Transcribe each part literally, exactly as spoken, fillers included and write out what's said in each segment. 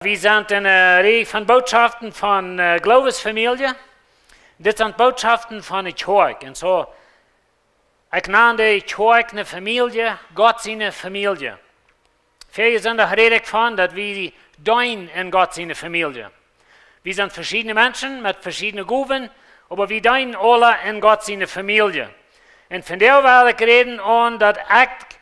Wie sent en eene Rieej von Botschaften von äh, Gloowesfamielje. Dit sent Botschaften von de Kjoakj. Un soo, ekj nan de Kjoakj ne Famielje, Gott siene Famielje. Väaje Sindach räd ekj von, daut wie deenen en Gott siene Famielje. Wie sent veschiedne Menschen met veschiedne Gowen, oba wie deenen aula en Gott siene Famielje. Un vondoag well ekj räden aun, daut ekj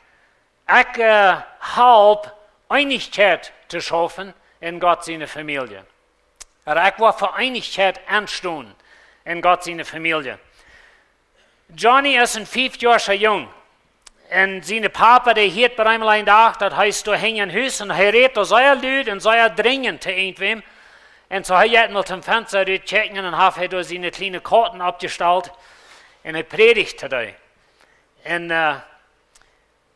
ekj äh, halp Eenichkjeit to schaufen en Gott siene Famielje. Oda ekj woa fa Eenichkjeit enstonen en Gott siene Famielje. Johnny es een fiefjoascha Jung. Un sien Papa, dee hieet bie am een Dach, daut hee es doa hinjen em Hus un hee rät doa sea lud un sea drinjent to irjentwäm. Un soo hee jeit mol tom Fensta rut kjikjen un haft hee doa siene kjliene Kauten oppjestalt. Un hee prädicht to dee. Un äh,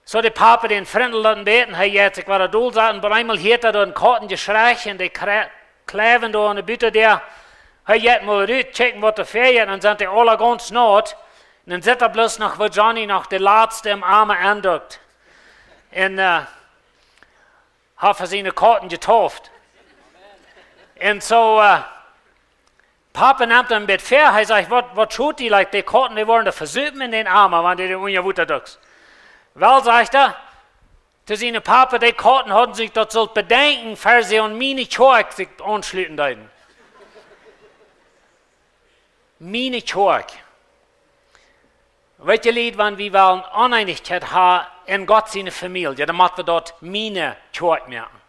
soo de Papa, dän frintelt daut een bät, hee jeit sikj wada dol saten, opp eemol hieet hee doa een Kautenjeschrei un dee kre- kjleiwen doa aun de Butadäa. Hee jeit mol rut, kjikjen waut doa väajeit, un dan sent dee aula gaunz naut. Un dan sitt hee bloos noch, woo Johnny noch de latste em Oam endukt. Un äh, haft fa siene Kauten jedeept. Un soo äh, Papa nemt am een bät väa, hee sajcht: "Waut, waut schot die, like, de Kauten, dee woaren doa vesupen en dän Oam, wan du dee unja Wota dukst." "Well," sajcht hee to sienen Papa, "de Kauten hauden sikj daut sullt bedenkjen, ver see aun miene Kjoakj sikj aunschluten deeden." Miene Kjoakj. Weet jie, Lied, wan wie wellen Oneenichkjeit haben en Gott siene Famielje, dan mott wie daut miene Kjoakj moaken.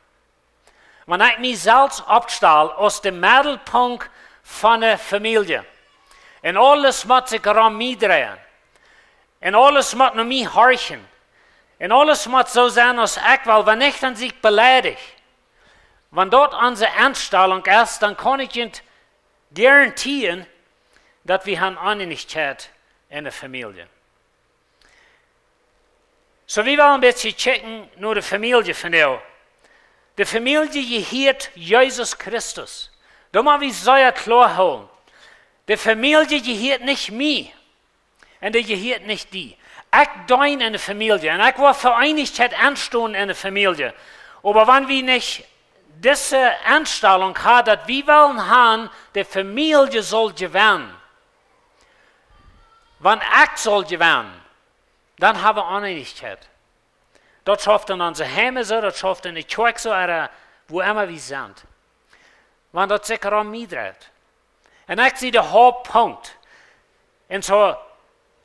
Wan ekj mie selfst oppstal aus de Meddelpunkt von de Famielje, un aules mott sikj rom mie dreien, un aules mott no mie horchen, un aules mott soo sennen aus ekj well, wan nich, dan sie ekj beleidicht. Wan daut onse Enstalunk es, dan kaun ekj junt garantieren, daut wie haben Oneenichkjeit en de Famielje. Soo, wie wellen een bät kjikjen no de Famielje vondoag. De Famielje jehieet Jesus Christus. Daut mott wie sea kloa hoolen. De Famielje jehieet nich mie. Un dee jehieet nich die. Ekj deen en de Famielje. Un ekj woa fa Eenichkjeit enstonen en de Famielje. Oba wan wie nich dise Enstalunk haben, daut wie wellen haben, de Famielje saul jewennen. Wan ekj saul jewennen, dan haben wie Oneenichkjeit. Daut schauft en onse Heime soo, daut schauft en de Kjoakj soo, oda wua emma wie sent. Wan daut sikj rom mie dreit. Un ekj sie de Hauptpunkt. Un soo,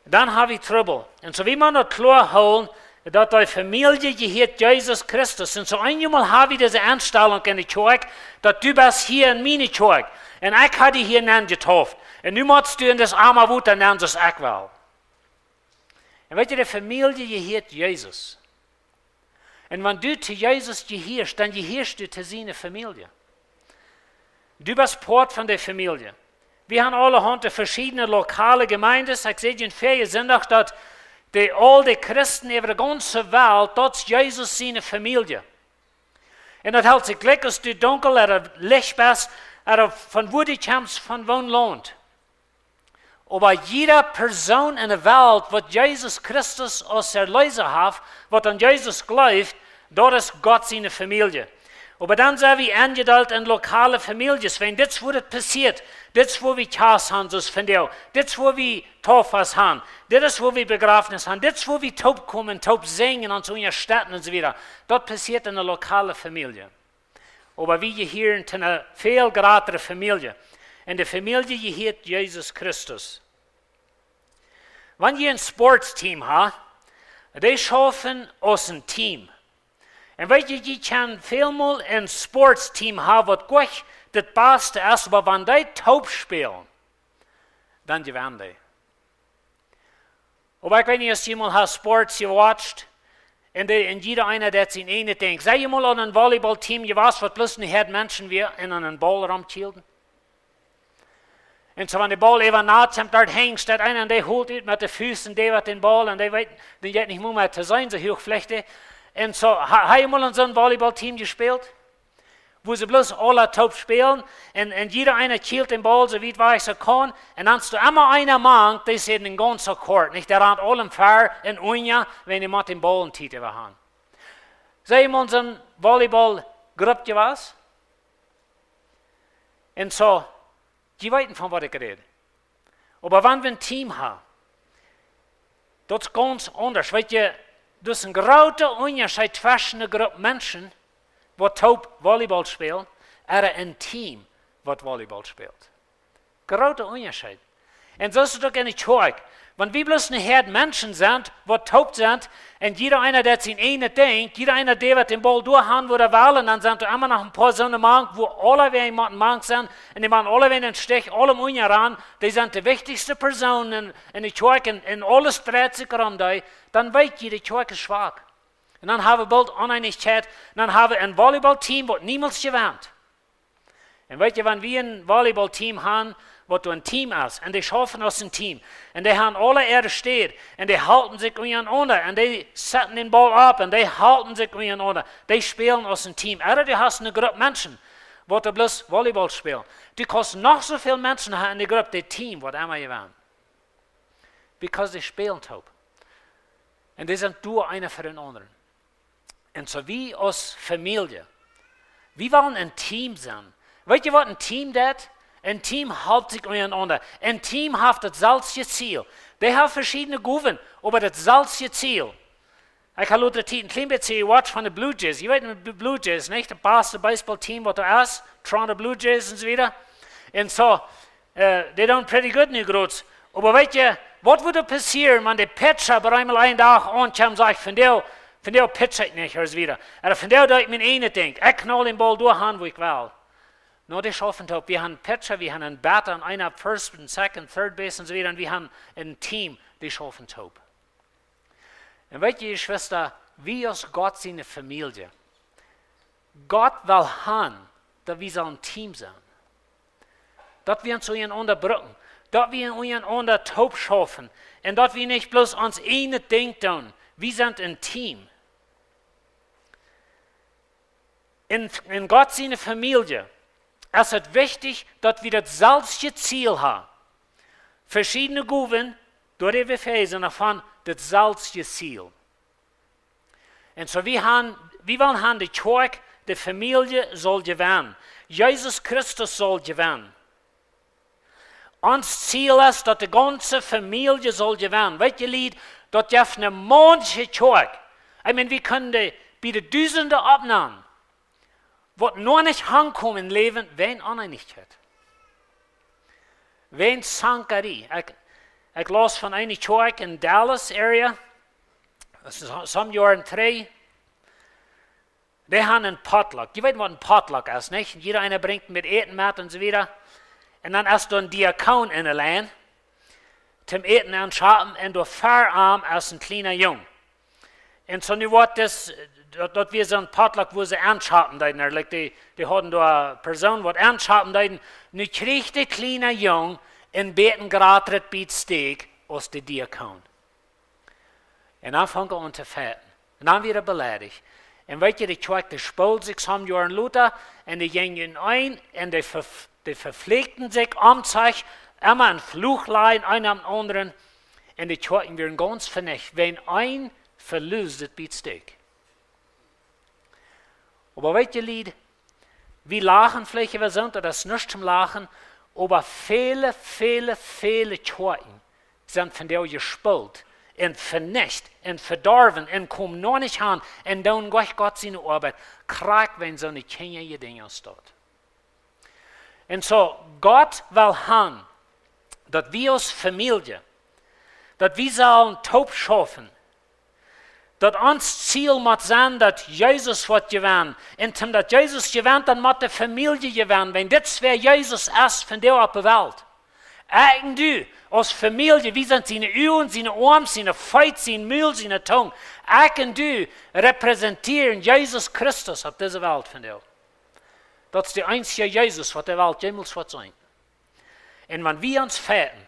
dan haben wie Trubbel. Un soo, wie motten daut kloa hoolen, daut de Famielje jehieet Jesus Christus. Un soo, eenjemol haben wie dise Enstalunk en de Kjoakj, daut du best hia en miene Kjoakj. Un ekj hab die hia nenjedeept. Un nu motst du en daut oame Wota nenn, soo aus ekj well. Un weet jie, de Famielje jehieet Jesus. Un wan du to Jesus jehieescht, dan jehieescht du to siene Famielje. Du best Poat von de Famielje. Wie haben aulahaunt veschiedne lokale Gemeindes. Ekj säd en väajen Sindach, daut de, aul de Christen äwa de gaunze Welt, daut es Jesus siene Famielje. Un daut helt sikj jlikj aus du dunkel oda licht best, oda von wua du kjemst, von woon Launt. Oba jieda Persoon en de Welt, waut Jesus Christus aus Erleesa haft, waut aun Jesus jleeft, daut es Gott siene Famielje. Oba dan sent wie enjedeelt en lokale Famieljes, wan dit es wua daut passieet, dit es wua wie Kjast haben, soo aus vondoag, dit es wua wie Taufen haben, dit es wua wie Bejrafnis haben, dit es wua wie toopkomen, toop sinjen, ons unjastetten un soo wieda. Daut passieet en de lokale Famielje. Oba wie jehieren to eene väl jratre Famielje. Un de Famielje jehieet Jesus Christus. Wan jie een Sportsteam haben, dee schaufen aus een Team. Un weet jie, jie kjennen välmol een Sportsteam haben, waut jlikj daut baste es, oba wan dee toop spälen, dan jewennen dee. Oba ekj weet nich, aus jie mol haben Sports jewatcht, un de, un jieda eena deit sien eejnet Dinkj. Sent jie mol aun een Volleyballteam jewast, waut bloos een Hoad Menschen wia un aun een Baul romkjielden? Un soo, wan de Baul äwa Nat kjemt, doa hinjen steit eena un dee holt ut met de Fust un dee woat dän Baul un dee weet, dee jeit nich mea, mea to seenen, soo huach flicht dee. Un soo, ha-, haben jie mol aun soon Volleyballteam jespält? Wua see bloos aula toop spälen un, un jieda eena kjielt dän Baul soo wiet wajch aus hee kaun. Un dan es doa emma eena mank, dee es en gaunz Akkord, nich? Dee rant aulem ver un unja, wan hee mott dän Baul en Tiet äwa haben. Sent jie mol aun soon Volleyballgrupp jewast? Un soo, jie weeten von waut ekj räd. Oba wan wie een Team haben, daut es gaunz aundasch. Weet jie, daut es een groota Unjascheet tweschen eene Grupp Menschen, waut toop Volleyball spälen, ooda een Team, waut Volleyball spält. Groota Unjascheet. Un soo es et uk enne Kjoakj. Wan wie bloos eene Häad Menschen sent, waut toop sent, un jieda eena deit sien eejnet Dinkj, jieda eena deit waut dän Ball doa han, wua hee well, un dan sent doa emma noch een poa soone mank, wua aulawäajen motten mank sennen, un dee motten aulawäajen een Stich, aulem unjaraun, dee sent de wichtichste Persoonen enne, enne Kjoakj, un, un aules dreit sikj rom dee, dan weet jie, de Kjoakj es schwak. Un dan haben wie boolt Oneenichkjeit, un dan haben wie een Volleyball-Team, waut niemols jewant. Un weet jie, wan wie een Volleyball-Team haben, waut doa een Team es, un dee schaufen aus een Team, un dee haben aule äare Städ, un dee halpen sikj unjarenaunda, un dee setten dän Ball opp, un dee halpen sikj unjarenaunda, dee spälen aus een Team. Ooda du hast eene Grupp Menschen, waut doa bloos Volleyball spälen. Du kaust noch soo väl Menschen haben enne Grupp, daut Team woat emma jewennen. Because dee spälen toop. Un dee sent doa eena fa dän aundren. Un soo wie aus Famielje, wie wellen een Team sennen. Weet jie waut een Team deit? Een Team halpt sikj unjarenaunda. Een Team haft daut selwje Ziel. Dee haben veschiedne Gowen, oba daut selwje Ziel. Ekj hab latste Tiet een kjlien bät jewatcht von de Blue Jays. Jie weeten, de Blue Jays, nich? Daut baste Baseball-Team waut doa es, Toronto Blue Jays un soo wieda. Un soo, äh, dee doonen pretty good nu groots. Oba weet jie, waut wudd passieren, wan de Pitcher bie eemol eenen Dach aunkjemt un sajcht, vondoag, vondoag pitch ekj nich, un soo wieda. Ooda vondoag doo ekj mien eejnet Dinkj. Ekj knall dän Ball doa han, wua ekj well. No, dee schaufen toop. Wie haben Pitcher, wie haben een Batter, un eena first un second, third base un soo wieda. Un wie haben een Team, dee schaufen toop. Un weet jie, Jeschwista, wie aus Gott siene Famielje, Gott well han, daut wie soo een Team sent. Daut wie ons unjarenaunda brucken. Daut wie unjarenaunda toop schaufen. Un daut wie nich bloos ons eejnet Dinkj doonen. Wie sent een Team. En, en Gott siene Famielje es et wichtich, daut wie daut selwje Ziel haben. Veschiedne Gowen, doa dee wie fähig sent, von daut selwje Ziel. Un soo, wie haben, wie wellen haben, de Kjoakj, de Famielje saul jewennen. Jesus Christus saul jewennen. Ons Ziel es, daut de gaunze Famielje saul jewennen. Weet jie, Lied, daut jeft eene maunche Kjoakj. Ekj meen, wie kjennen dee bie de Dusende oppnämen, waut noch nich aunkomen em Läwen wäajen Oneenichkjeit. Wäajen Zankarie. Ekj, ekj laus von eene Kjoakj en Dallas area. Daut es som-, some Joaren trigj. Dee haben een potluck. Jie weeten waut een potluck es, nich? Jieda eena brinjt waut Äten met un soo wieda. Un dan es doa een Diakon enne Lien, toom Äten aunschafen, un doa ver am es een kjliena Jung. Un soo nu woat dis, daut, daut wia soon potluck, wua see aunschafen deeden. Like dee, dee hauden doa Persoonen waut aunschafen deeden. Nu kjrieech de kjliena Jung een bät een jratret Beefsteak aus de Diakon. Un dan funk hee aun to fighten. Un dan wia hee beleidicht. Un weet jie, de Kjoakj, dee spold sikj some Joaren lota, un dee jinjen en, un dee ver-, dee veflieekjten sikj om sikj, emma een Fluch läden, eena aum aundren. Un de Kjoakjen wieren gaunz venicht, wäajen een velusta Beefsteak. Oba weet jie, Lied, wie lachen veleicht äwa soont, daut es nuscht toom lachen, oba väle, väle, väle Kjoakjen sent vondoag jespolt un venicht un vedorwen un komen noch nich aun un doonen goanich Gott siene Oabeit, krakjt wäajen soone kjinjaje Dinja aus daut. Un soo, Gott well han, daut wie aus Famielje, daut wie sellen toop schaufen, daut ons Ziel mott sennen, daut Jesus woat jewennen. Un toom daut Jesus jewent, dan mott de Famielje jewennen. Wan dit es wäa Jesus es vondoag opp de Welt. Ekj un du, aus Famielje, wie sent siene Uagen, siene Oarms, siene Feet, sien Mul, siene Tung. Ekj un du repräsentieren Jesus Christus opp dise Welt vondoag. Daut es de eensje Jesus, waut de Welt jemols woat seenen. Un wan wie ons fighten,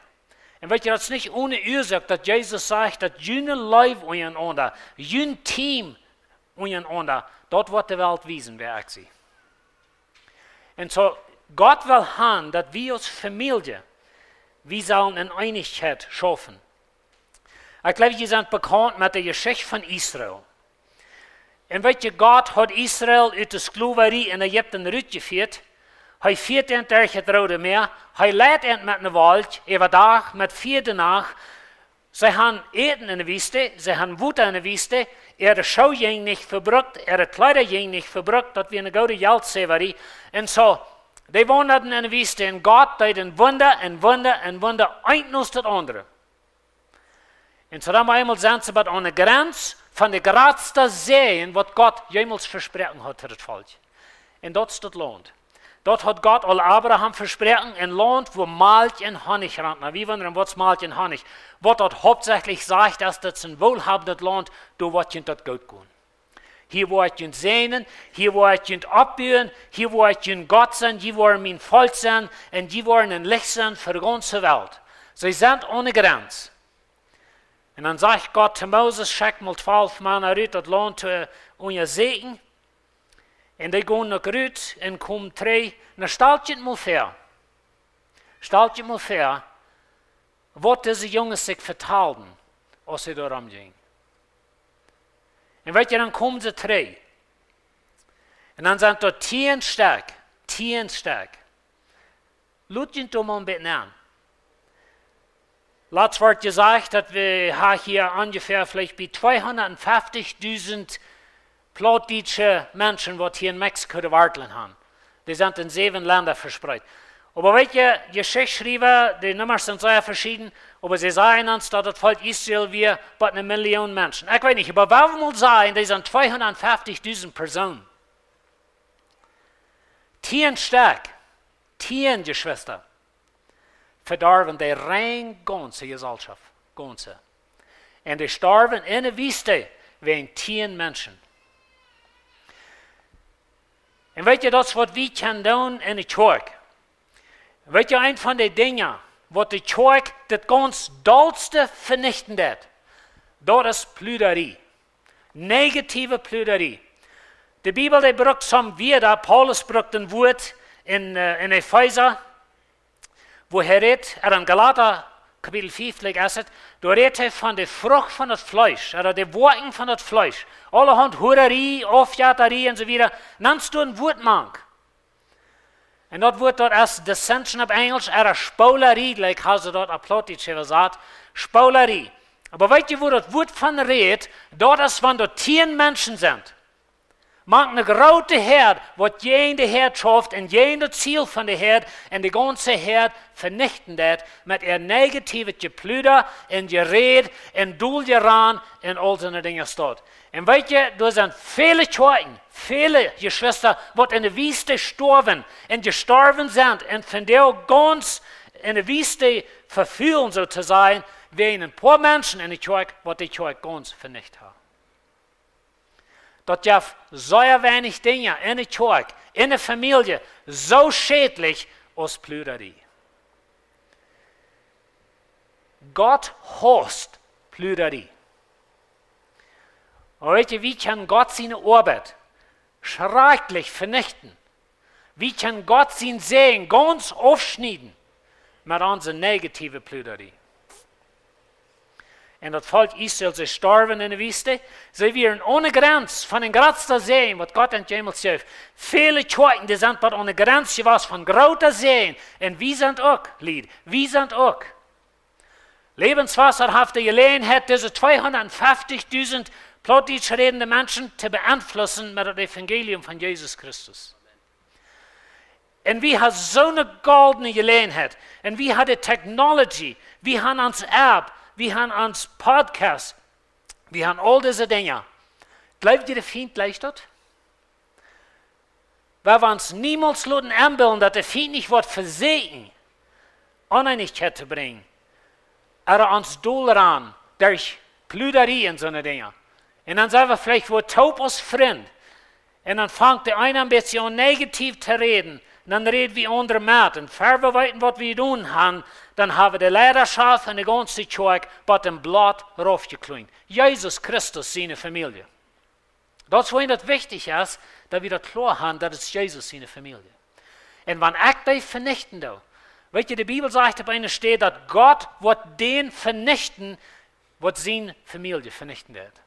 un weet jie, daut es nich one Uasoak, daut Jesus sajcht, daut june Leew unjarenaunda, jun Team unjarenaunda, daut woat de Welt wiesen, wäa ekj sie. Un soo, Gott well han, daut wie aus Famielje, wie sellen en Eenichkjeit schaufen. Ekj jleew, jie sent bekaunt met de Jeschicht von Israel. Un weet jie, Gott haud Israel ut de Sklowarie en Ägipten rutjefieet, Hee fieet an derch daut Roode Mäa, hee leit an met eene Wolkj äwa Dach, met Fia de Nacht. See haben Äten enne Wiest, see haben Wota enne Wiest, äare Schoo jinjen nich vebrukt, äare Kjleeda jinjen nich vebrukt, daut wia eene goode Jeltsäwarie. Un soo, dee waundaden enne Wiest un Gott deed een Wunda, een Wunda, een Wunda, eent no daut aundre. Un soo dan opp eemol sent see bie eene Grenz von de jratste Säajen, waut Gott jemols vesproaken haud to daut Volkj. Un daut es daut Launt. Daut haud Gott aul Abraham vesproaken, een Launt, wua Malkj un Honnich rant. Nu, wie wundren, waut es Malkj un Honnich? Waut daut hauptsächlich sajcht, es, daut es een woolhabendet Launt, doa woat junt daut goot gonen. Hia woa ekj junt säajnen, hia woa ekj junt oppbuen, hia woa ekj jun Gott sennen, jie woaren mien Volkj sennen, un jie woaren een Licht sennen fa de gaunze Welt. See sent one Grenz. Un dan sajcht Gott to Moses: "Schekj mol twalf Mana rut, daut Launt to unjasieekjen." Un dee gonen uk rut un komen trigj. Nu stalt junt mol väa. Stalt junt mol väa, waut dise Junges sikj vetalden, aus see doa romjinjen. Un weet jie, dan komen see trigj. Un dan sent doa tieen Stekj, tieen Stekj. Lot junt doa mol een bät aun. Latst wort jesajcht, daut wie ha hia onjefäa veleicht bie tweehundatfeftich dusent plautdietsche Menschen, waut hia en Mexiko de Wartlen haben. Dee sent en säwen Lenda vespreet. Oba weet jie, Jeschichtschriewa, de Nummasch sent sea veschieden, oba see sajen ons, daut daut Volkj Israel wia bie eene Million Menschen. Ekj weet nich, oba wie wellen mol sajen, dee sent tweehundatfeftich dusent Persoonen. Tieen Stekj, tieen Jeschwista, vedorwen de rein gaunze Jesellschaft, gaunze. Un dee storwen enne Wiest wäajen tieen Menschen. Un weet jie, daut es waut wie kjennen doonen enne Kjoakj. Weet jie, eent von de Dinja, waut de Kjoakj daut gaunz dollste venichten deit, daut es Pludarie. Negative Pludarie. De Bibel, dee brukt soone Wieed, Paulus brukt een Wuat en, äh, en Efeesa, wua hee rät, ea en Galata, Kapitel fief, like, es et, doa rät hee von de Frucht von daut Fleesch, ooda de Woakjen von daut Fleesch. Aulahaunt Hurarie, Aufjettarie un soo wieda. Nennst du een Wuat mank. Un daut Wuat, daut es dissension opp Enjelsch, ea Spolarie, like, haben see daut opp Plautdietsch äwasat, Spolarie. Oba weet jie, wua daut Wuat von rät? Daut es, wan doa tieen Menschen sent. Mank eene groote Häad, waut jäajen de Häad schauft un jäajen daut Ziel von de Häad, un de gaunze Häad venichten deit met äa negatiewet Jepluda un Jeräd un Duljeran un aul soone Dinja staut. Un weet jie, doa sent väle Kjoakjen, väle Jeschwista, waut enne Wiest storwen un jestorwen sent un vondoag gaunz enne Wiest vefulen, soo to sajen, wäajen een poa Menschen enne Kjoakj, waut de Kjoakj gaunz venicht haben. Daut jeft sea weinich Dinja enne Kjoakj, enne Famielje, soo schädlich aus Pludarie. Gott hausst Pludarie. Un weet jie, wie kjennen Gott siene Oabeit schrakjlich venichten? Wie kjennen Gott sienen Säajen gaunz aufschnieden met onse negative Pludarie? Un daut Volkj Israel, see storwen enne Wiest, see wieren aune Grenz von dän jratsten Säajen, waut Gott an jemols jeef. Väle Kjoakjen, dee sent bie aune Grenz jewast von grooten Säajen. Un wie sent uk, Lied, wie sent uk. Lebenswasser haft de Jeläajenheit, dise tweehundatfeftich dusent plautdietsch rädende Menschen to beeinflussen met daut Evangelium von Jesus Christus. Un wie haben soone goldne Jeläajenheit. Un wie haben de Technology, wie haben ons App, wie haben ons Podcast, wie haben aul dise Dinja. Jleew jie, de Fient jleicht daut? Wie woaren ons niemols loten enbillen, daut de Fient nich woat vesieekjen, Oneenichkjeit to brinjen, ooda ons dol rannen derch Pludarie un soone Dinja. Un dan sent wie veleicht wua toop aus Frind. Un dan fangt de eena een bät aun negativ to räden. Un dan räd wie aundre met. Un ea wie weeten, waut wie jedonen haben, dan haben wie de Leidaschoft un de gaunze Kjoakj bat daut Bloot raufjekjleent. Jesus Christus siene Famielje. Daut es wuarom daut wichtich es, daut wie daut kloa haben, daut es Jesus siene Famielje. Un wan ekj dee venichten doo, weet jie, de Bibel sajcht opp eene Städ, daut Gott woat dän venichten, waut siene Famielje venichten deit.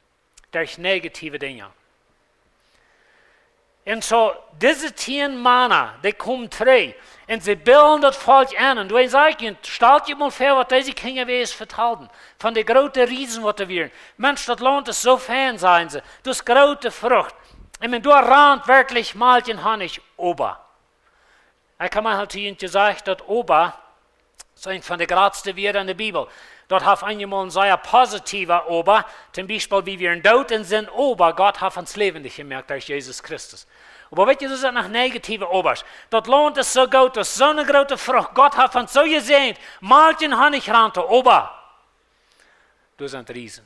Derch negative Dinja. Un soo, dise tieen Mana, dee komen trigj. Un see bilden daut Volkj aun. Un doa saj ekj, stalt junt mol väa, waut dise Kjinja wea vetalen. Von de groote Riesen, waut doa wieren. Mensch, daut Launt es soo fein, sajen see. Daut es groote Frucht. Un doa rant werkjlich Malkj un Honnich, oba. Ekj hab mol to junt jesajcht, daut oba es eent von de jratste Wieed enne Bibel. Daut haft eenjemol een sea positiewa oba, toom Biespel, wie wieren doot en Sind, oba Gott haft ons läwendich jemoakt derch Jesus Christus. Oba weet jie, doa sent noch negatiewe obasch. Daut Launt es soo goot, daut es soone groote Frucht. Gott haft ons soo jesäajent, Malkj un Honnich rant doa, oba doa sent Riesen.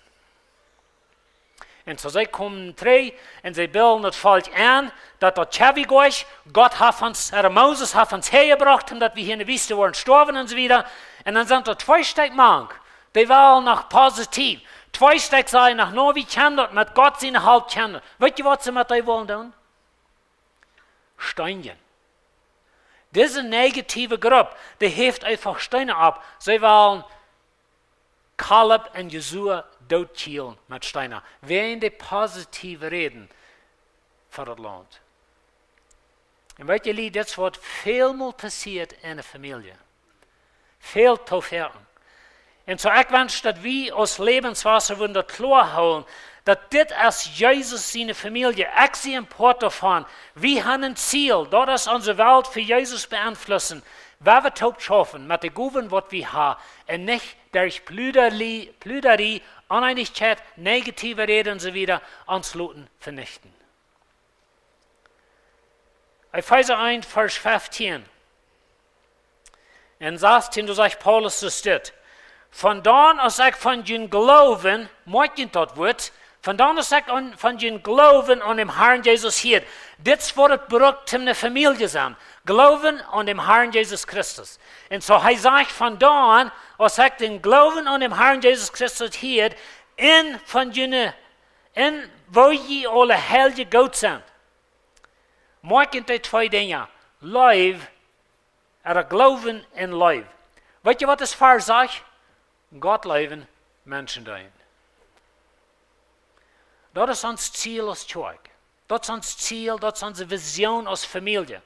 Un soo see komen trigj un see bilden daut Volkj aun, daut daut kjewigorch, Gott haft ons, Herr Moses haft ons häajebrocht, un daut wie hia enne Wiest woaren stoawen un soo wieda. Un dan sent doa twee Stekj mank, dee wieren noch positiew. Twee Stekj sajen noch, no, wie kjennen daut met Gott siene Help kjennen. Weet jie, waut see met dee wullen doonen? Steenjen. Dise negatiewe Grupp, dee heeft eefach Steena opp. See wullen Kaleb un Josua dootkielen met Steena. Wäajen de positiewe Räden fa daut Launt. Un weet jie, dit es waut väl mol passieet enne Famielje. Väl to foaken. Un soo, ekj wensch, daut wie aus Läwenswota wudden daut kloa hoolen, daut dit es Jesus siene Famielje. Ekj sie een Poat doavon. Wie haben een Ziel. Daut es onse Welt fa Jesus beeinflussen. Wan wie toop schaufen met de Gowen, waut wie haben. Un nich derch Pludarie, Pludarie, Oneenichkjeit, negatiewe Räden un soo wieda, ons loten venichten. Efeesa eent, Varsch feftieen un sastieen, doa sajcht Paulus, doa steit: Von dan aus ekj von jun Gloowen, moakj junt daut Wuat, von dan aus ekj aun, von jun Gloowen aun däm Herrn Jesus hieed. Dit es waut et brukt, om eene Famielje sennen. Gloowen aun däm Herrn Jesus Christus. Un soo hee sajcht, von dan aus ekj dän Gloowen aun däm Herrn Jesus Christus hieed, un von june, un woo jie aule Heilje goot sent. Moakj junt dee twee Dinja, Leew, ea Gloowen un Leew. Weet jie, waut daut Varsch sajcht? Gott leewen, Menschen deenen. Daut es ons Ziel aus Kjoakj. Daut es ons Ziel, daut es onse Vision aus Famielje.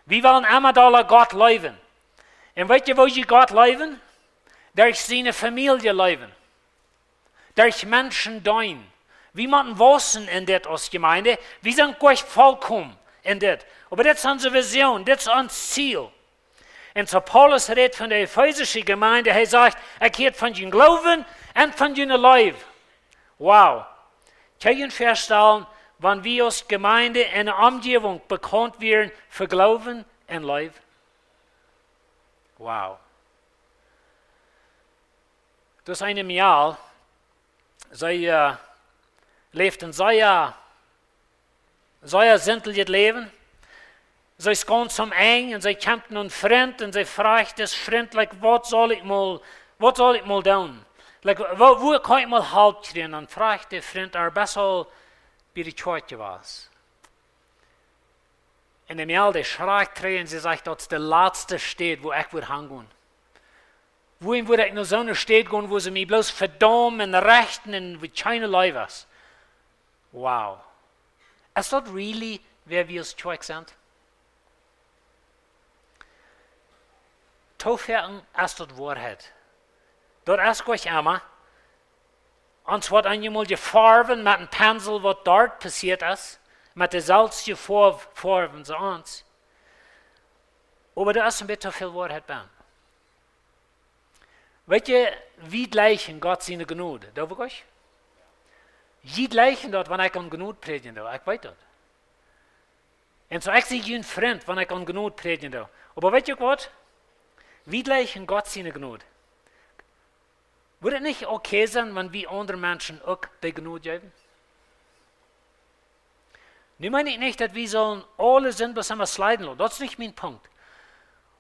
Wie wellen emma dolla Gott leewen. Un weet jie, woo jie Gott leewen? Derch siene Famielje leewen. Derch Menschen deenen. Wie motten waussen en dit aus Jemeent. Wie sent nich volkomen en dit. Oba dit es onse Vision, dit es ons Ziel. Un soo Paulus rät von de efeesische Jemeent, hee sajcht: Ekj hieed von jun Gloowen un von june Leew. Wow. Kjenn jie junt väastalen, wan wie aus Jemeent en eene Omjäwunk bekaunt wieren fa Gloowen un Leew? Wow. Daut es eene Mejal, see, äh, läft een sea, sea sindlichet Läwen. See es gaunz aum Enj un see kjemt no een Frint un see fruacht dis Frint, like, waut saul ekj mol, waut saul ekj mol doonen? Like, woo, woo kaun ekj mol Help kjrieen? Dan fruacht de Frint äa, best aul bie de Kjoakj jewast. Un de Mejal, dee schrakjt trigj un see sajcht: Daut es de latste Städ, wua ekj wudd hangonen. Wuarom wudd ekj no soone Städ gonen, wua see mie bloos vedaumen un rechten un wua kjeene Leew es? Wow. Es daut really, wäa wie aus Kjoakj sent? Too foaken es daut Woarheit. Daut es nich emma. Ons woat eenjemol jefoawen met een Pensel, waut doa passieet es, met deselwje Foaw-, Foawen soo ons. Oba doa es een bät too väl Woarheit bie. Weet jie, wie jlikjen Gott siene Jnod? Doo wie nich? Jie jlikjen daut, wan ekj aun Jnod prädjen doo, ekj weet daut. Un soo, ekj sie jun Frint, wan ekj aun Jnod prädjen doo. Oba weet jie uk waut? Wie jlikjen Gott siene Jnod. Wudd et nich okay sennen, wan wie aundre Menschen uk de Jnod jäwen? Nu meen ekj nich, daut wie sellen aule Sind bloos emma sliden loten. Daut es nich mien Punkt.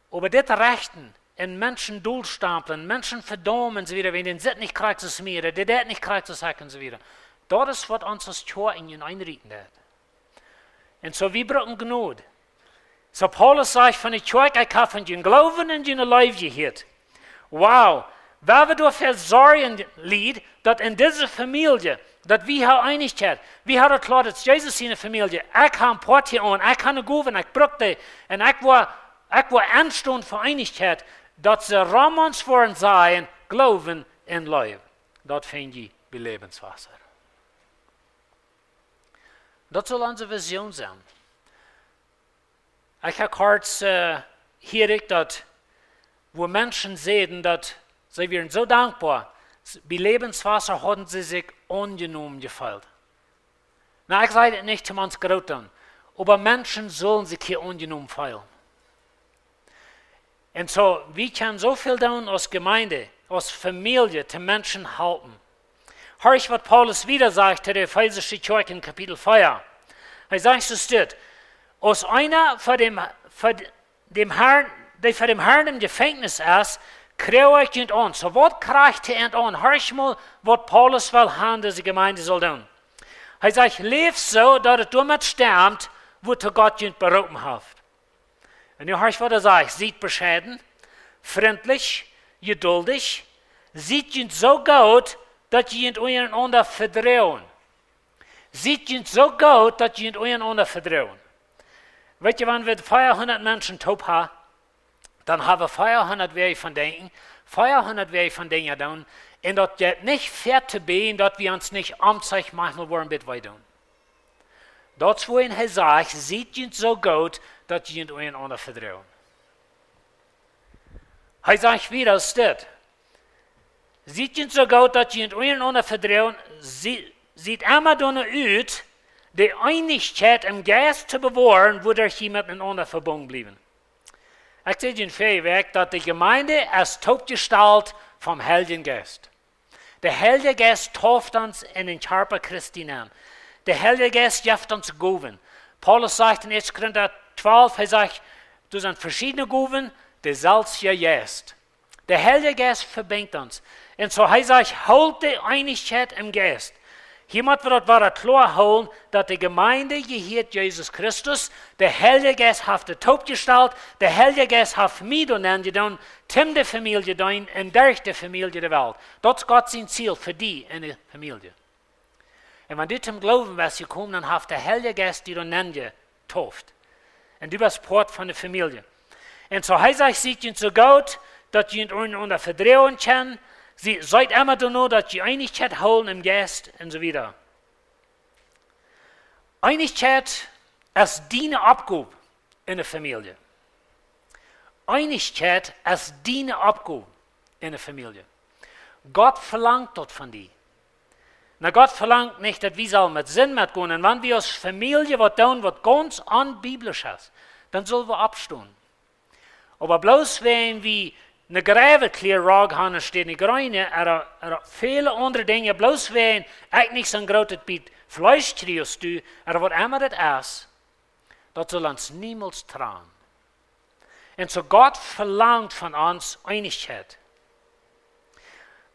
Oba dit rechten un Menschen dolstamplen, Menschen vedaumen un soo wieda, wäajen dee sitt nich krakjt soo aus mie, dee deit nich krakjt soo aus ekj un soo wieda. Daut es, waut ons aus Kjoakj enenn rieten deit. Un soo, wie brucken Jnod. Soo, Paulus sajcht von de Kjoakj: Ekj hab von jun Gloowen un june Leew jehieet. Wow, wan wie doafäa sorjen, Lied, daut en dise Famielje, Daut wie haben Eenichkjeit. Wie haben daut kloa, daut Jesus siene Famielje. Ekj hab een Poat hia aun, ekj hab eene Gow, ekj bruck dee. Un ekj woa, ekj woa enstonen fa Eenichkjeit, daut see rom ons woaren sennen, Gloowen un Leew. Daut finj jie bie Läwenswota. Daut saul onse Vision sennen. Ekj hab kort, äh, hia ekj daut, wua Menschen säden, daut see wieren soo dankboa, s-, bie Läwenswota hauden see sikj aunjenomen jefeelt. Nu, ekj saj daut nich om ons groot to doonen, oba Menschen sullen sikj hia aunjenomen feelen. Un soo, wie kjennen soo väl doonen aus Jemeent, aus Famielje, de Menschen halpen. Horch, waut Paulus wieda sajcht to de efeesische Kjoakj en Kapitel vea. Hee sajcht soo dit: Aus eena ver däm, ver däm Herrn, dee ver däm Herrn em Jefenkjnis es, kjrie ekj junt aun. Soo, waut kjricht hee an aun? Horch mol, waut Paulus well haben, dise Jemeent saul doonen. Hee sajcht: Läft soo, daut et doamet stemt, wuatoo Gott junt beroopen haft. Un nu horch, waut hee sajcht: Siet bescheiden, frintlich, jeduldich, siet junt soo goot, daut jie junt unjarenaunda vedroagen. Siet junt soo goot, daut jie junt unjarenaunda vedroagen. Weet jie, wan wie veahundat Menschen toop haben, dan haben wie veahundat Wäaj von denkjen, veahundat Wäaj von Dinja doonen, un daut jeit nich fäa to bie, daut wie ons nich omzich maunchmol woaren bät wee doonen. Daut es wuarom hee sajcht: Siet junt soo goot, daut jie junt unjarenaunda vedroagen. Hee sajcht wieda aus dit: Siet junt soo goot, daut jie junt unjarenaunda vedroagen, sie-, siet emma doano ut, de Eenichkjeit em Jeist to bewoaren, wuaderch jie metenaunda vebungen bliewen. Ekj säd junt väaje Wäakj, daut de Jemeent es toopjestalt vom Heiljen Jeist. De Heilje Jeist deept ons en dän Kjarpa Christi nenn. De Heilje Jeist jeft ons Gowen. Paulus sajcht en Ieeschte Korinta twalf, hee sajcht, doa sent veschiedne Gowen, deeselwje Jeist. De Heilje Jeist vebinjt ons. Un soo, hee sajcht: Hoolt de Eenichkjeit em Jeist. Hia mott wie daut wada kloa hoolen, daut de Jemeent jehieet Jesus Christus, de Heilje Jeist haft dee toopjestalt, de Heilje Jeist haft mie doa nenn jedonen, toom de Famielje deenen un derch de Famielje de Welt. Daut es Gott sien Ziel fa die en de Famielje. Un wan du toom Gloowen best jekomen, dan haft de Heilje Jeist die doa nenn jetauft. Un du best Poat von de Famielje. Un soo, hee sajcht: Siet junt soo goot, daut jie junt unjarenaunda vedroagen kjennen. Sie-, siet emma doano, daut jie Eenichkjeit hoolen em Jeist, un soo wieda. Eenichkjeit es diene Oppgow en de Famielje. Eenichkjeit es diene Oppgow en de Famielje. Gott velangt daut von die. Nu, Gott velangt nich, daut wie sellen met Sind metgonen. Un wan wie aus Famielje waut doonen, waut gaunz onbiblisch es, dan sell wie oppstonen. Oba bloos wäajen wie eene jrauwe Kjleeda aun haben, steit nich jreene, ooda, ooda väle aundre Dinja, bloos wäajen ekj nich soon grootet Bät Fleesch kjrie aus du, ooda waut emma daut es, daut saul ons niemols trannen. Un soo, Gott velangt von ons Eenichkjeit.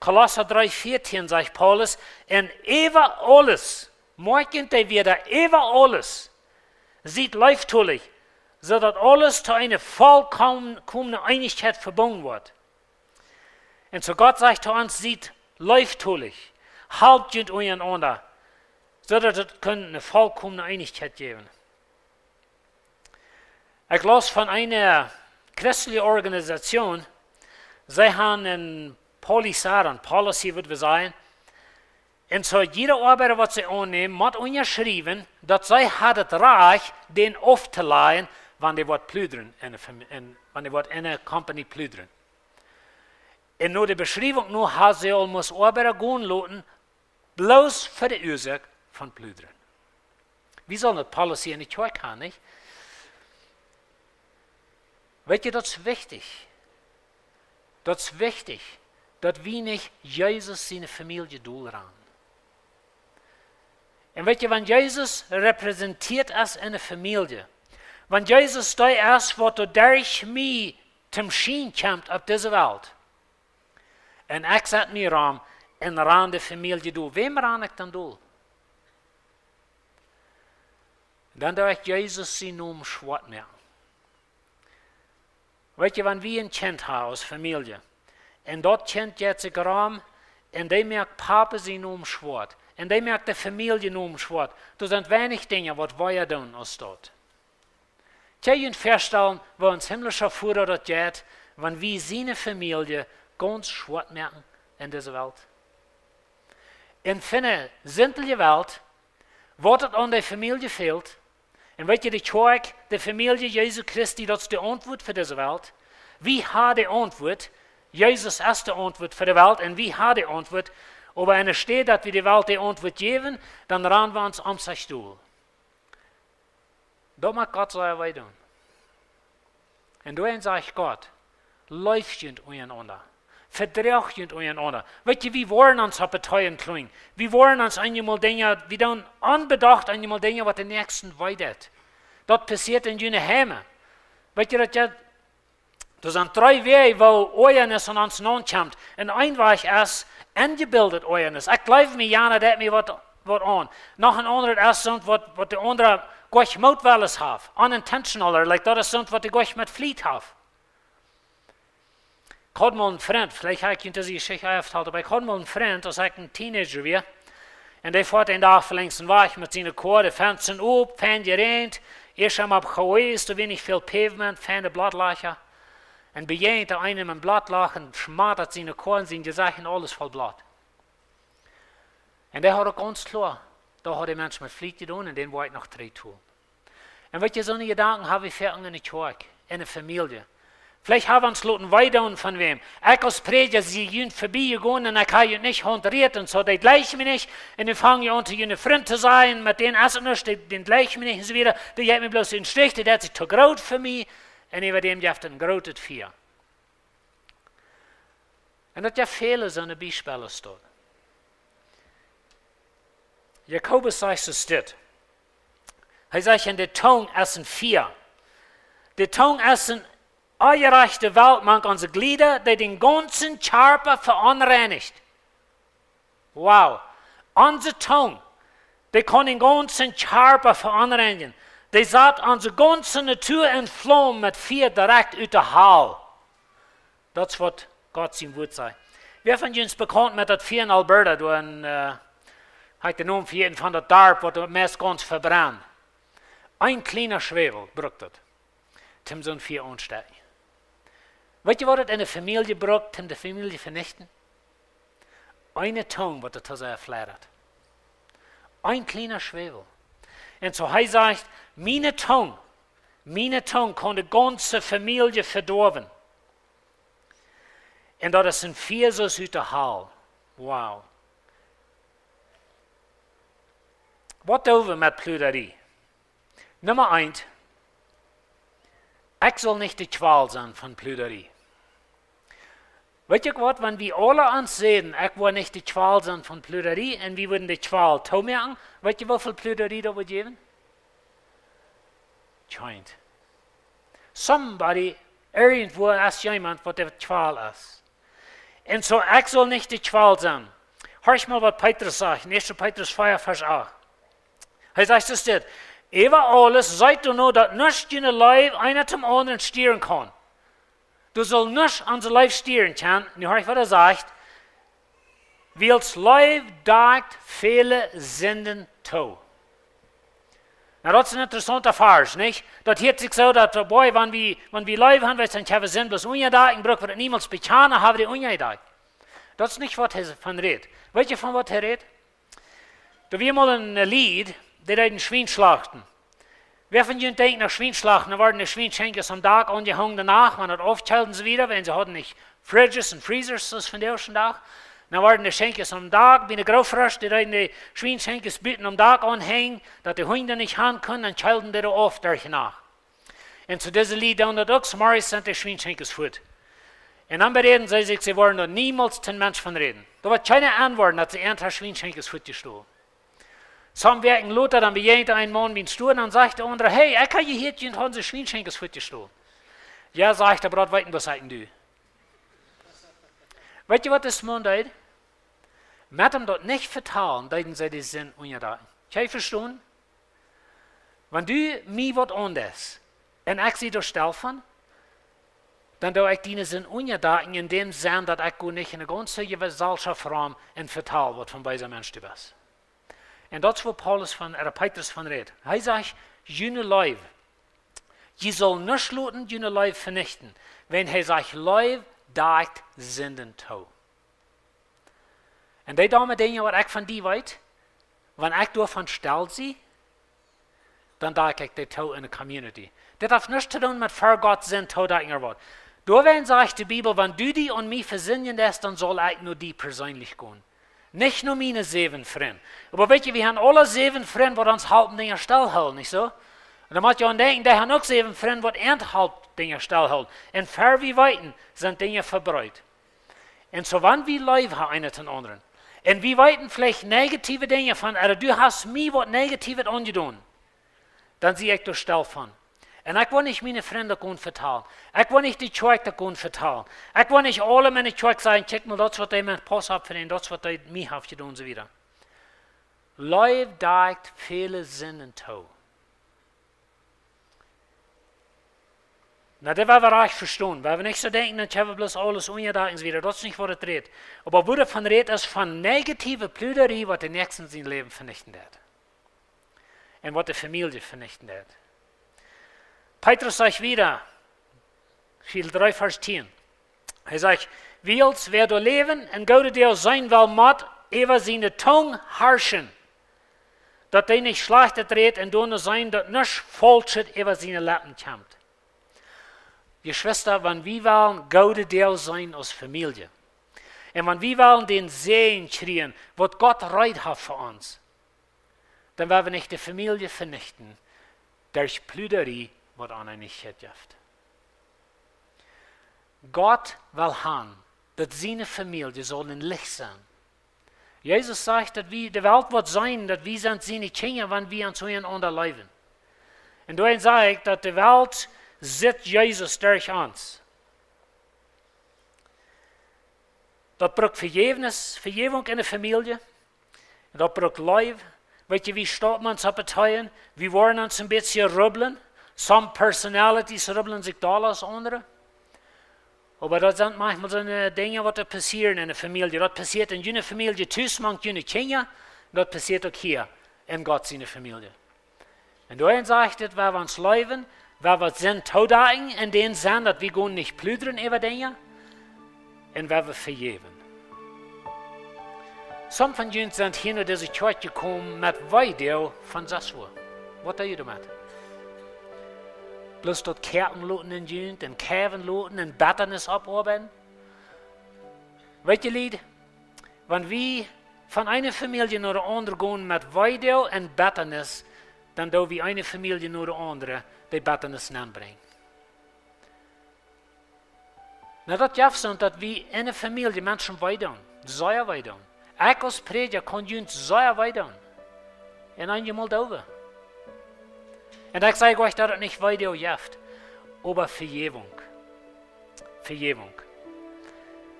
Kolossa dree vieetieen sajcht Paulus: Un äwa aules, moakjt junt dee Wieed, äwa aules, siet leeftolich, soo daut aules to eene vollkomne Eenichkjeit vebungen woat. Un soo, Gott sajcht to ons: Siet leeftolich, halpt junt unjarenaunda, soo daut et kaun eene vollkomne Eenichkjeit jäwen. Ekj laus von eene christelje Organisation, see haben eene Policy, eene Policy, wudd wie sajen, un soo jieda Oabeida, waut see aunnämen, mott unjaschriewen, daut see haben daut Rajcht, dän auftoläajen, wan dee waut pludren en de Fam-, en, wan dee waut en de Company pludren. Un no de Beschriewunk no haben see aul must Oabeida gonen loten, bloos fa de Uasoak von pludren. Wie sellen eene Policy en de Kjoakj haben, nich? Weet jie, daut es wichtich. Daut es wichtich, daut wie nich Jesus siene Famielje dol rannen. Un weet jie, wan Jesus repräsentieet es en de Famielje, wan Jesus dee es, waut doaderch mie toom Schienen kjemt opp dise Welt, un ekj sat mie rom un ran de Famielje dol, wäm ran ekj dan dol? Dan doo ekj Jesus sienen Nomen schwoat moaken. Weet jie, wan wie een Kjint haben aus Famielje, un daut Kjint jeit sikj rom, un dee moakt Papa sienen Nomen schwoat, Un dee moakt de Famielje nom schwoa. Doa sent weinich Dinja, waut wea doonen aus daut. Kjenn jie junt väastalen, woo ons himlischa Voda daut jeit, wan wie siene Famielje gaunz schwoa moaken en dise Welt? En fa eene sintelje Welt, waut et aun de Famielje fält, un weet jie, de Kjoakj, de Famielje Jesu Christi, daut es de Auntwuat fa dise Welt. Wie haben de Auntwuat. Jesus es de Auntwuat fa de Welt un wie haben de Auntwuat. Oba enne Städ daut wie de Welt de Auntwuat jäwen, dan rannen wie ons om sikj dol. Daut mott Gott sea wee doonen. Un doarenn sajcht Gott: Leeft junt unjarenaunda. Vedroacht junt unjarenaunda. Weet jie, wie woaren ons opp de Teeen kjrieen. Wie woaren ons eenjemol Dinja, wie doonen onbedocht eenjemol Dinja, waut dän Näakjsten wee deit. Daut passieet en june Heime. Weet jie daut, jo, doa sent dree Wäaj, woo Oajanis aun ons naunkjemt. Un een Wajch es enjebildet Oajanis. Ekj jleew mie, Jana, daut mie waut, waut aun. Noch een aundret es soont, waut, waut de aundra jlikj mootwellens haft. Unintentional, like, daut es soont, waut de jlikj met Fliet haft. Ekj haud mol een Frint, veleicht hab ekj junt dise Jeschicht aul vetalt, oba ekj haud mol een Frint, aus ekj een Teenager wia. Un dee foat een Dach velenjst een Wajch met siene Koa, de Fensta op, fein jeräajent, ieescht emol opp Hawaii, doa wia nich väl Pavement, feine Blatlacha. Un bejäajent hee eenem een Blatlach un schmatat siene Koa un sien Jesecht un aules voll Blat. Un dee haud uk gaunz kloa, doa haud de Mensch met Fliet jedonen un dän woa ekj noch trigj doonen. Un weet jie, soone Jedanken hab wie foaken enne Kjoakj, enne Famielje. Veleicht hab wie ons loten wee doonen von wäm. Ekj aus Prädja sie junt verbie jegonen un ekj hab junt nich hauntieet un soo, dee jlikjen mie nich. Un dan fang jie aun, to june Frind to sajen, met dän es et nuscht, dee, dän jlikj mie nich un soo wieda. Dee jeit mie bloos em Stich, dee deit sikj too groot fa mie. Un äwa däm jeft et een grootet Fia. Un daut jeft väle soone Biespels doa. Jakobus sajcht soo dit. Hee sajcht, un de Tung es een Fia. De Tung es eene onjerajchte Welt mank onse Jlieda, dee dän gaunzen Kjarpa veonreinicht. Wow. Onse Tung, dee kaun dän gaunzen Kjarpa veonreinijen. Dee sat onse gaunze Natua en Flaum met Fia direkt ut de Hal. Daut es waut Gott sien Wuat sajcht. Wäa von junt es bekaunt met daut Fia en Alberta, doa en, äh, hab ekj dän Nomen vejäten, von daut Darp, waut daut meist gaunz vebrent? Een kjliena Schwäwel brukt daut, toom soon Fia aunstekjen. Weet jie, waut et enne Famielje brukt, toom de Famielje venichten? Eene Tung, waut daut too sea fladat. Een kjliena Schwäwel. Un soo hee sajcht, miene Tung, miene Tung kaun de gaunze Famielje vedoawen. Un daut es een Fia soo aus ut de Hal. Wow. Waut doo wie met Pludarie? Numma eent, ekj saul nich de Kjwal sennen von Pludarie. Weet jie waut, wan wie aule ons säden, ekj woa nich de Kjwal sennen von Pludarie, un wie wudden de Kjwal toomoaken, weet jie, woo väl Pludarie daut wudd jäwen? Kjeent. Somebody, irjentwua es jemaunt, waut de Kjwal es. Un soo, ekj saul nich de Kjwal sennen. Horcht mol, waut Petrus sajcht, en ieeschte Petrus vea, Varsch acht. Hee sajcht soo dit: Äwa aules seet doano, daut nuscht june Leew eena dän aundren stieren kaun. Doa saul nuscht onse Leew stieren kjennen. Nu horcht, waut hee sajcht: Wiels Leew dakjt väle Sinden too. Nu, daut es een interessaunta Varsch, nich? Daut hieet sikj soo, daut, boy, wan wie, wan wie Leew haben, wiels dan kjenn wie Sind bloos unjadakjen, bruck wie daut niemols bekjanen, hab wie dee unjadakjt. Daut es nich, waut hee von rät. Weet jie, von waut hee rät? Doa wia mol een, äh, Lied, dee deeden Schwien schlachten. Wäa von junt denkjt aun Schwien schlachten? Dan worden de Schwienschenkjes aum Dak aunjehongen de Nacht, wan daut aufkjeeld un soo wieda, wiels see hauden nich Fridges un Freezers, soo aus vondoag dän Dach. Dan worden de Schenkjes aum Dak, bie de Grootfrost, dee deeden de Schwienschenkjes buten aum Dak aunhenjen, daut de Hunj nich han kunnen, dan kjeelden dee auf derch de Nacht. Un soo dise Lied doonen daut uk, zemorjes sent de Schwienschenkjes fuat. Un dan beräden see sikj, see woaren doa niemols to een Mensch von räden. Doa woat kjeena enwoaren, daut see äant Schwienschenkjes fuatjestolen. Some Wäakj lota, dan bejäajent een Maun biem Stua un dan sajcht de aundra: Hey, ekj hab jehieet, jie haben onse Schwienschenkjes fuatjestolen. Jo, sajcht hee, oba daut weeten bloos ekj un du. Weet jie, waut dis Maun deed? Met am daut nich vetalen, deeden see de Sind unjadakjen. Kjenn jie vestonen? Wan du mie waut aundeist un ekj sie doa stell von, dan doo ekj diene Sind unjadakjen en däm Senn, daut ekj go nich en de gaunze Jeselschoft rom un vetal, waut von beesa Mensch du best. Un daut es wua Paulus von, ooda Petrus von rät. Hee sajcht: "June Leew. Jie sellen nich loten june Leew venichten." Wan hee sajcht: "Leew dakt Sinden too." Un dee dame Dinja waut ekj von die weet, wan ekj doavon stell sie, dan doo ekj dee too enne community. Dit haft nuscht to doonen met ver Gott Sind toodakjen ooda waut. Doawäajen sajcht de Bibel: "Wan du die aun mie vesindjen deist, dan saul ekj no die perseenlich gonen. Nich no miene säwen Frind." Oba weet jie, wie haben aule säwen Frind, waut ons halpen Dinja stell hoolen, nich soo? Un dan mott jie aun denkjen, dee haben uk säwen Frind, waut an halpen Dinja stell hoolen. Un ver wie weeten, sent Dinja vebreet. Un soo, wan wie Leew haben eena dän aundren, un wie weeten veleicht negative Dinja von, ooda du hast mie waut Negatives aunjedonen, dan sie ekj doa stell von. Un ekj woa nich miene Frind daut gonen vetalen. Ekj woa nich de Kjoakj daut gonen vetalen. Ekj woa nich aulem enne Kjoakj sajen: "Kjikj mol, daut es waut dee Mensch Paulus haft vedient, daut es waut dee mie haft jedonen", un soo wieda. Leew dakt väle Sinden too. Na, daut woa wie rajcht vestonen. Woa wie nich soo denkjen, dan kjenn wie bloos aules unjadakjen un soo wieda. Daut es nich waut et rät. Oba wua et von rät, es von negative Pluderie, waut dän Näakjsten sien Läwen venichten deit. Un waut de Famielje venichten deit. Petrus sajcht wieda, Kapitel dree, Varsch tieen. Hee sajcht: "Wiels wäa doa läwen un goode Deel seenen well, mott äwa siene Tung harschen, daut dee nich Schlajchtet rät, un doano seenen, daut nuscht Faulschet äwa siene Leppen kjemt." Jeschwista, wan wie wellen goode Deel seenen aus Famielje, un wan wie wellen dän Säajen kjrieen, waut Gott reed haft fa ons, dan woa wie nich de Famielje venichten derch Pluderie, waut Oneenichkjeit jeft. Gott well han, daut siene Famielje saul een Licht sennen. Jesus sajcht, daut wie, de Welt woat seenen, daut wie sent siene Kjinja, wan wie ons unjarenaunda leewen. Un doawäajen saj ekj, daut de Welt sitt Jesus derch ons. Daut brukt Vejäwnis, Vejäwunk enne Famielje. Un daut brukt Leew. Weet jie, wie stonen ons opp de Teenen, wie woaren ons een bät rubblen. Some personalities rubblen sikj dolla aus aundre. Oba daut sent maunchmol soone Dinja, waut doa passieren enne Famielje. Daut passieet en june Famielje tus mank june Kjinja. Daut passieet uk hia en Gott siene Famielje. Un doawäajen sajcht et, woa wie ons leewen, woa wie Sind toodakjen, en dän Senn, daut wie gonen nich pludren äwa Dinja, un woa wie vejäwen. Some von junt sent hia no dise Kjoakj jekomen met Weedoag von sest Uhr. Waut doo jie doamet? Bloos daut koaken loten en junt, un keiwen loten, un Bettanis oppoabeiden? Weet jie, Lied, wan wie von eene Famielje no de aundre gonen met Weedoag un Bettanis, dan doo wie eene Famielje no de aundre de Bettanis nenbrinjen. Na, daut jeft soont, daut wie enne Famielje Menschen weedoonen, sea weedoonen. Ekj aus Prädja kaun junt sea weedoonen. Un eenjemol doo wie. Un ekj saj nich, daut et nich Weedoag jeft, oba Vejäwunk. Vejäwunk.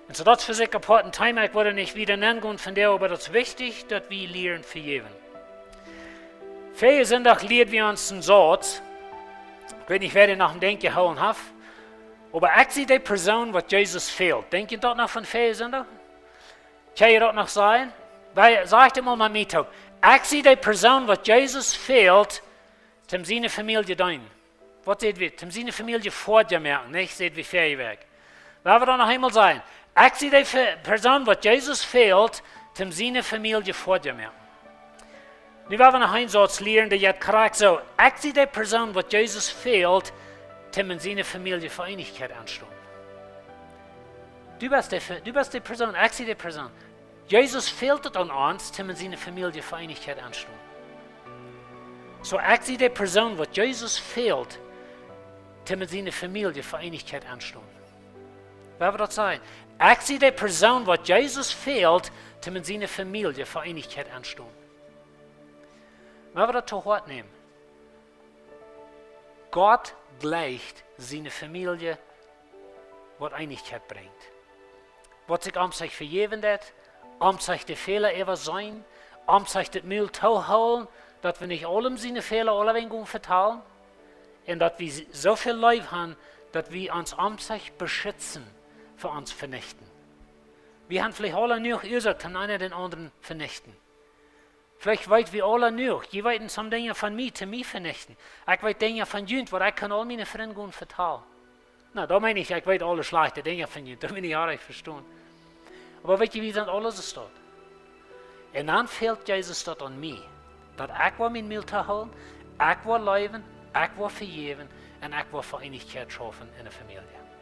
Un soo, daut es fa sikj een apoatet Thema, ekj well doa nich wieda nengonen von doa, oba daut es wichtich, daut wie lieren vejäwen. Väajen Sindach lieed wie ons een Sauz. Ekj weet nich, wäa dän noch em Denkj jehoolen haft. Oba: "Ekj sie de Persoon, waut Jesus fält." Denkj jie daut noch von väajen Sindach? Kaun jie daut noch sajen? Wie, sajcht emol met mie toop: "Ekj sie de Persoon, waut Jesus fält, toom siene Famielje deenen." Waut säd wie? Toom siene Famielje foadich moaken, nich? Säd wie väaje Wäakj. Lot wie daut noch eemol sajen: "Ekj sie de Fe-, Persoon, waut Jesus fält, toom siene Famielje foadich moaken." Nu woa wie noch een Sauz lieren, dee jeit krakjt soo: "Ekj sie de Persoon, waut Jesus fält, toom en siene Famielje Veeenichkjeit aunstonen." Du best de Fe-, du best de Persoon, ekj sie de Persoon. Jesus fält et aun ons, toom en siene Famielje Veeenichkjeit aunstonen. Soo, ekj sie de Persoon, waut Jesus fält, toom en siene Famielje Veeenichkjeit aunstonen. Lot wie daut sajen: "Ekj sie de Persoon, waut Jesus fält, toom en siene Famielje Veeenichkjeit aunstonen." Lot wie daut to Hoat nämen. Gott jleicht siene Famielje, waut Eenichkjeit brinjt. Waut sikj om sikj vejäwen deit, om sikj de Fäla äwaseenen, om sikj daut Mul toohoolen, daut wie nich aulem siene Fäla aulawäajen gonen vetalen, un daut wie s-, soo väl Leew haben, daut wie ons om sikj beschitzen fa ons Venichten. Wie haben veleicht aule jenuach Uasoak, dän eena dän aundren venichten. Veleicht weet wie aula nu uk, jie weeten some Dinja von mie, to mie venichten. Ekj weet Dinja von junt, waut ekj kaun aul miene Frind gonen vetalen. Na, doa meen ekj, ekj weet aule schlajchte Dinja von junt, doa meen ekj, ha ekj vestonen. Oba weet jie, wie sent aules es daut. Un dan fält Jesus daut aun mie, daut ekj woa mien Mul toohoolen, ekj woa leewen, ekj woa vejäwen un ekj woa Veeenichkjeit schaufen en de Famielje.